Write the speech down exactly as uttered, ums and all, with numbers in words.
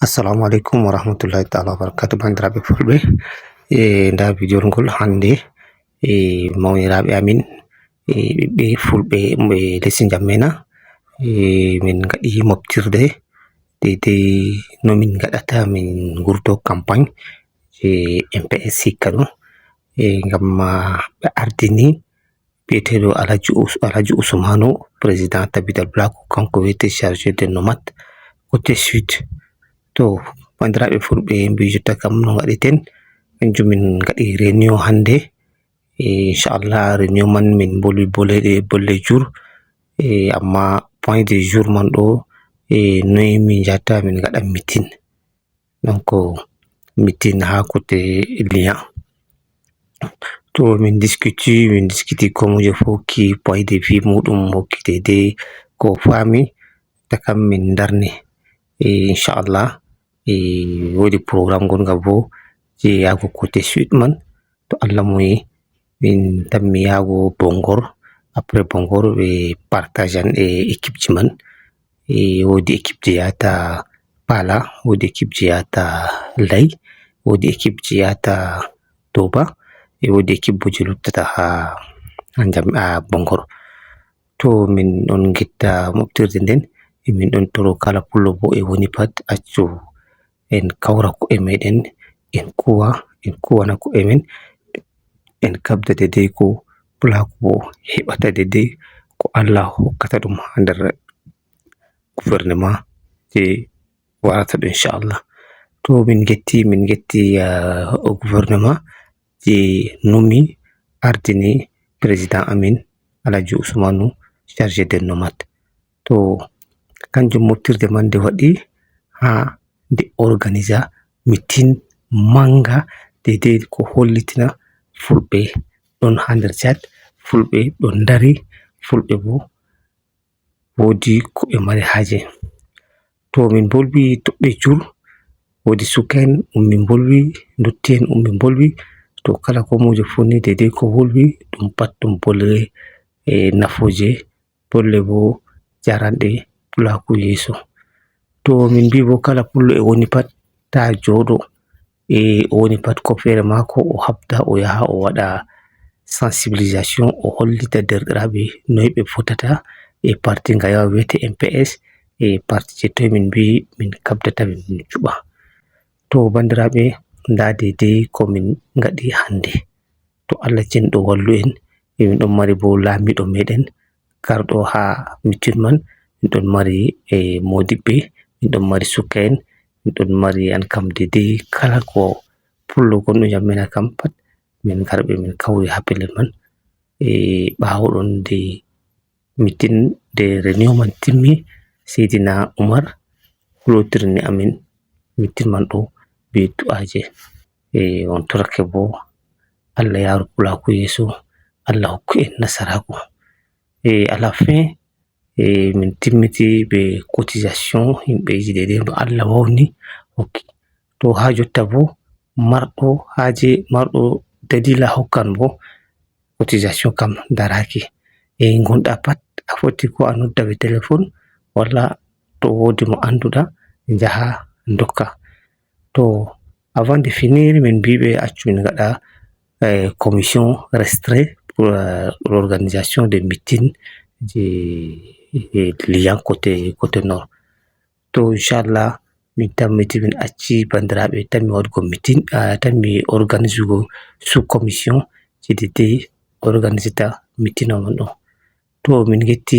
Assalamu aleykum wa rahmatullahi taala wa barakatu, banndiraaɓe fulɓe. E nda bidiol ngol hannde, e mawniraaɓe amin, e ɓiɓɓe fulɓe e lesdi Njamena, e min ngaɗi moftirde deydey no min ngaɗata min ngurto campagne je M P S hikka ɗo, e ngam, ah, ɓe ardini biyeteeɗo Alhaji Us-, Alhaji Usmanu, président Tabidal Black, kanko wiyete chargé de nomade côté sud. To, banndiraaɓe fulɓe, mbi jotta kam no ngaɗiten, kanjum min ngaɗi réunion hannde. E inchallah, réunion man min mbolwi bolle ɗe, bolle jour. E amma point de jour man ɗo, e noy min njahata min ngaɗa meeting. Donc, meeting ha côté lien. To min diskuti, min diskuti ko muje fof hokki point de vue muɗum, hokki deydey ko faami, ta kam min darni. E inchallah, e woodi programme gonga bo je yaago côté sud man. To Allah muyi, min tammi yaago Bongor. Après Bongor, ɓe partagean e équipe ji man. E woodi équipe je yahata Pala, woodi équipe je yahata Lay, woodi équipe je yahata Toba, e woodi équipe bo je luttata ha, ha Njam-, ha Bongor. To min ɗon ngetta moftirde nden, e min ɗon toro kala pullo bo e woni pat accu en kawra ko'e meɗen, en kuwa, en kuwana ko'e men, en kabda deydey ko pulaaku bo heɓata deydey ko Allah hokkata ɗum ha nder gouvernement je warata ɗo, inchallah. To min ngetti, min ngetti, ah, o gouvernement je numi ardini président amin Alhaji Usmanu, chargé de nomade. To kanjum moftirde man nde waɗi ha nde organisa meeting manga deydey ko hollitina fulɓe ɗon ha nder chat, fulɓe ɗon dari, fulɓe bo woodi ko ɓe mari haaje. To min mbolwi toɓɓe jour, woodi suka'en ummi mbolwi, ndotti'en ummi mbolwi. To kala ko mojo fuu ni deydey ko wolwi, ɗum pat ɗum bolle, e, nafooje, bolle bo jaranɗe pulaaku yeeso. To min mbi bo kala pullo e woni pat ta jooɗo, e o woni pat ko feere maako, o habda, o yaha, o waɗa sensibilisation, o hollita derɗiraaɓe noy ɓe fotata e parti nga yawa wiyete M P S, e parti je toy min mbi min kabdata min cuɓa. To banndiraaɓe, nda deydey ko min ngaɗi hannde. To Allah cenɗo wallu en, e min ɗon mari bo laamiiɗo meɗen garɗo ha meeting man, min ɗon mari, e, moodibbe, min ɗon mari suka'en, min ɗon mari an kam deydey kala ko pullo gonɗo Njamena kam pat, min ngarɓe min kawri ha pellel man. E ɓaawo ɗon nde meeting, nde réunion man timmi, Seydina Umar clotirni amin meeting man ɗo be du'aaje. E on torake bo Allah yaaru pulaaku yeeso, Allah hokku en nasaraaku. E à la fin, e min timmiti be cotisation, yimɓe yiɗi deydey no Allah wawni hokki. To ha jotta bo, marɗo haaje, marɗo dalila hokkan bo, cotisation kam daraaki. E ngonɗa pat, a foti ko a nodda be téléphone, walla to woodi mo annduɗa, njaha ndokka. To avant de finir, min mbi ɓe accu min ngaɗa, eh, commission restreint pour, euh, l'organisation des meetings de, de lien côté, côté nord. To inchallah, min tammiti, min acci banndiraaɓe, tammi waɗugo meeting, ah, tammi organisugo sous commission je deydey organisita meeting on ɗo. To min ngetti